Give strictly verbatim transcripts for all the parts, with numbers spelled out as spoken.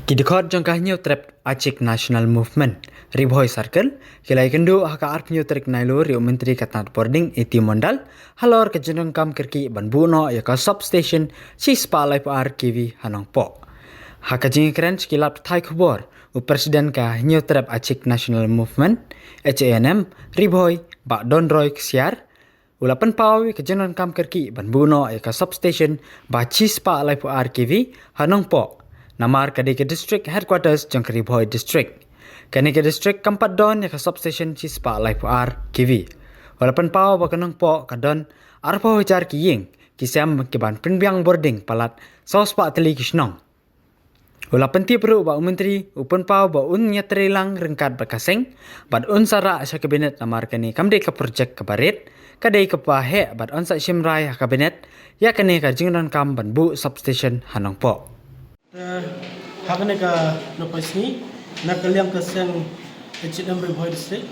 Ki dkhot jong ka Hynñiewtrep Achik National Movement, Ri Bhoi Circle, ki la ïakynduh ha ka arphew tarik Nailur ïa u Myntri ka tnad bording A T Mondal halor ka jingdonkam kyrkieh ban buh noh ïa ka substation shispah laiphew ar K V ha Nongpoh. Ha ka jingïakren sha ki lad pathai khubor, u President ka Hynñiewtrep Achik National Movement, H A N M, Ri Bhoi, Bah Donroy Ksiar, u la pynpaw ïa ka jingdonkam kyrkieh ban buh noh ïa ka substation ba shispah laiphew ar K V ha Nongpoh, namar ka dei ka district headquarters jong ka Ri Bhoi District. Kane ka district kam pat don ïa ka substation shispah laiphew ar K V. U la pynpaw ba ka Nongpoh ka don arphew hajar ki ïing ki sem ki ban pynbiang bording palat sawspah tylli ki shnong. U la pyntip ruh ba u Myntri u pynpaw ba un ïatreilang ryngkat bad ka seng bad un sa rah sha Cabinet, namar kane kam dei ka projek kaba rit, ka dei kaba heh bad un sa shim rai ha Cabinet ïa kane ka jingdonkam ban buh substation ha Nongpoh. Eh, ha kane ka nongpoi sngi, na ka liang ka seng H A N M Ri Bhoi District,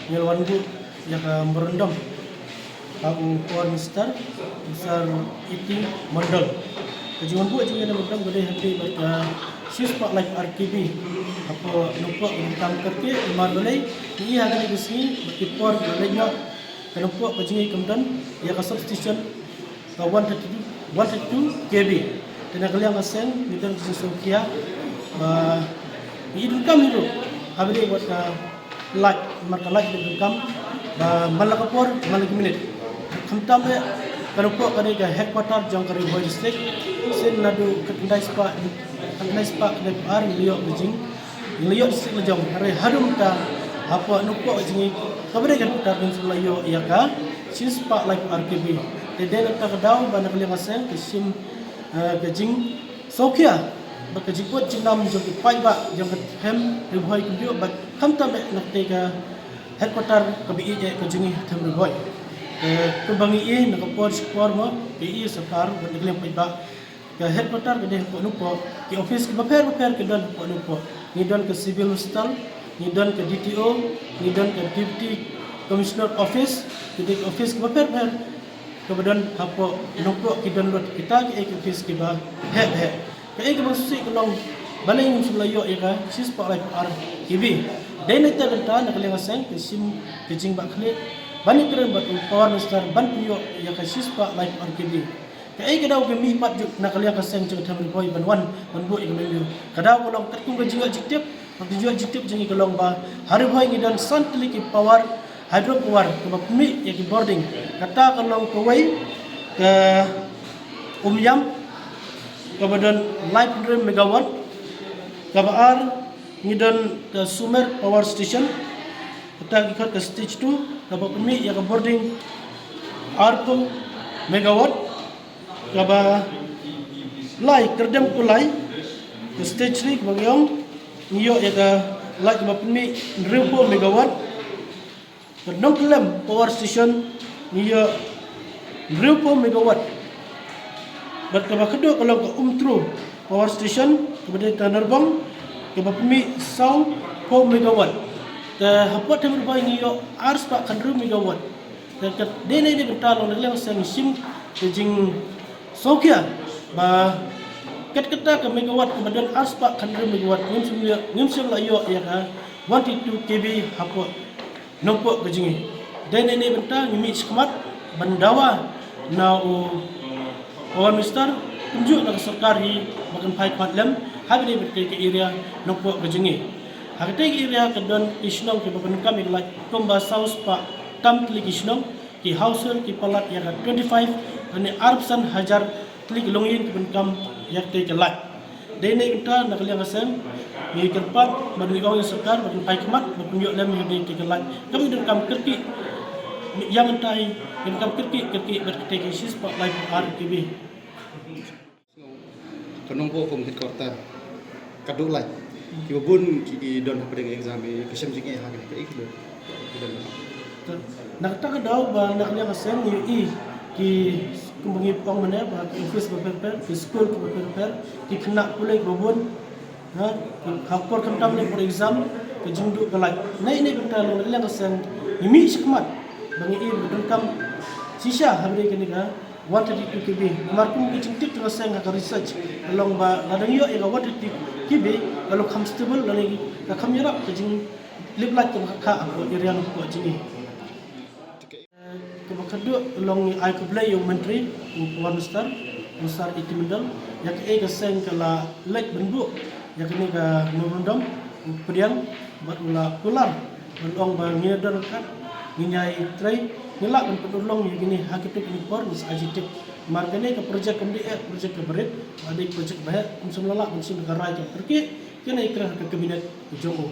ngi la wan buh ïa ka memorandum ha u Power Minister, u Sir A T Mondal. Ka jingwan buh jong ngi ïa ka memorandum ka dei hynrei bad ka shispah laiphew ar K V hapoh Nongpoh, ka kam kyrkieh, namar balei, ngi ïa ha kane ka sngi bad ki por ba leit noh, ka Nongpoh ka jong ngi kam don ïa ka substation ka one thirty-two, one thirty-two K V. Te na ka liang ka seng ngi don ka jingsngewkhia ba ngi donkam hi ruh ha ba dei wat ka light, namar ka light ngi donkam ba man la ka por, man la ki minit. Khamtam eh ka Nongpoh ka dei ka headquarter jong ka Ri Bhoi District. Sien naduh ka khyndai spah, ka khyndai spah khyndai phew ar ngi la ïoh ka jing, ngi la ïoh district la jong, hynrei haduh mynta hapoh Nongpoh ka jong ngi kaba dei ka headquarter ngim shym la ïoh ïa ka shispah laiphew ar K V. Te dei na kata ka daw ba na ka liang ka seng ka shim, eh, ka jingsngewkhia bad ka jingkut jingnam jong ki paidbah jong ka them Ri Bhoi kumjuh bad khamtam eh na katei ka headquarter kaba ïeit eh ka jong ngi ha them Ri Bhoi. Te kumba ngi i na ka por sha ka por mo, ngi i sorkar bad na ka liang paidbah, ka headquarter ka dei hapoh Nongpoh, ki office kiba pher bapher ki don hapoh Nongpoh. Ngi don ka Civil Hospital, ngi don ka D T O, ngi don ka Deputy Commissioner Office, ki dei ki office kiba pher bapher kaba don hapoh Nongpoh, ki don lut kita kiei ki office kiba heh heh. Kaei kaba sngewsih ka long balei ngim shym la ïoh ïa ka shispah laiphew ar K V. Dei na kata ka bynta na ka liang ka seng ka shim ka jingbakla ban ïakren bad u Power Minister ban pynïoh ïa ka shispah laiphew ar K V. Kaei ka daw ka mih pat jong na ka liang ka seng jong ka them Ri Bhoi ban wan ban buh ïa ka menu? Ka daw ka long katkum ka jingïoh jingtip, ka jingïoh jingtip jong ngi ka long ba ha Ri Bhoi ngi don san tylli ki power, hydro power, kaba pynmih ïa ki bording. Kata ka long kawei ka Umiam kaba don laiphew hynriew megawatt, kaba ar ngi don ka Sumer Power Station, kata ki khot ka stage two, kaba pynmih ïa ka bording arphew megawatt, kaba lai Kyrdem Kulai, ka stage three kaba ngi ong ngi ïoh ïa ka light kaba pynmih hynriewphew megawatt. Ka Nongkyllem Power Station ngi ïoh hynriewphew megawatt. Bad kaba khatduh ka long ka Umtru Power Station kaba dei ka Narbong, kaba pynmih sawphew megawatt. Te hapoh them Ri Bhoi ngi ïoh arspah khathynriew megawatt. Te ka dei na kane ka bynta long na ka liang ka seng ngi shim ka jingsngewkhia ba kat kata ka megawatt kaba don arspah khathynriew megawatt ngim shym ïoh, ngim shym la ïoh ïa ka one thirty-two K V hapoh Nongpoh ka jong ngi. Dei na kane ka bynta ngi mih shakhmat ban dawa na u Power Minister kumjuh na ka sorkar hi ba kan phai khmat lem ha kane ka area Nongpoh ka jong ngi. Ha katei ka area ka don ki shnong kiba pyndonkam ïa ka light kumba sawspah tam tylli ki shnong, ki household ki palat ïa ka twenty-five lane arphew san hajar tylli ki longïing ki pyndonkam ïa katei ka light. Dei na kata na ka liang ka seng ngi kyrpad bad ngi ong ïa sorkar ba kan phai khmat ba kan ïoh lem ïa katei ka light. Kaba ngi donkam kyrkieh ïa mynta hi, ngi donkam kyrkieh, kyrkieh bad katei ka shispah laiphew ar K V. Ka Nongpoh kum headquarter ka duh light. Kiba bun ki don hapdeng exam, ka shem jingeh ha kane, kaei kaba ki don. Na kata ka daw ba na ka liang ka seng ngi ïohi ki, kumba ngi ong mynne ba ki office ba pher pher, ki school kiba pher pher, ki khynnah pule kiba bun. Ha, ha ka por khamtam ne por exam ka jingduh ka light. Na kane ka bynta na ka liang ka seng ngi mih shakhmat ba ngi i ba donkam shisha ha kane ka One thirty-two K V. Namar kum ka jingtip jong ka seng ha ka research ka long ba lada ngi ïoh ïa ka one thirty-two K V, ka long kham stable lane ka kham ïarap ka jinglip light ka ba kha ha ka area hapoh jong ngi. Kaba khatduh ka long ngi ai khublei ïa u Myntri, u Power Minister, u Sir A T Mondal, ïa kaei ka seng ka la leit ban buh ïa kane ka memorandum, u pdiang bad u la kular ban ong ba ngi don ryngkat, ngin ïai trei, ngi lah ban pynurlong ïa kine ha kito kine por, ngi sa ai jingtip. Namar kane ka project kam dei eh project kaba rit, ka dei project ba heh, ym shym la lah ban shim da ka rai ka kyrkieh, kane ka kren ha ka cabinet jong u.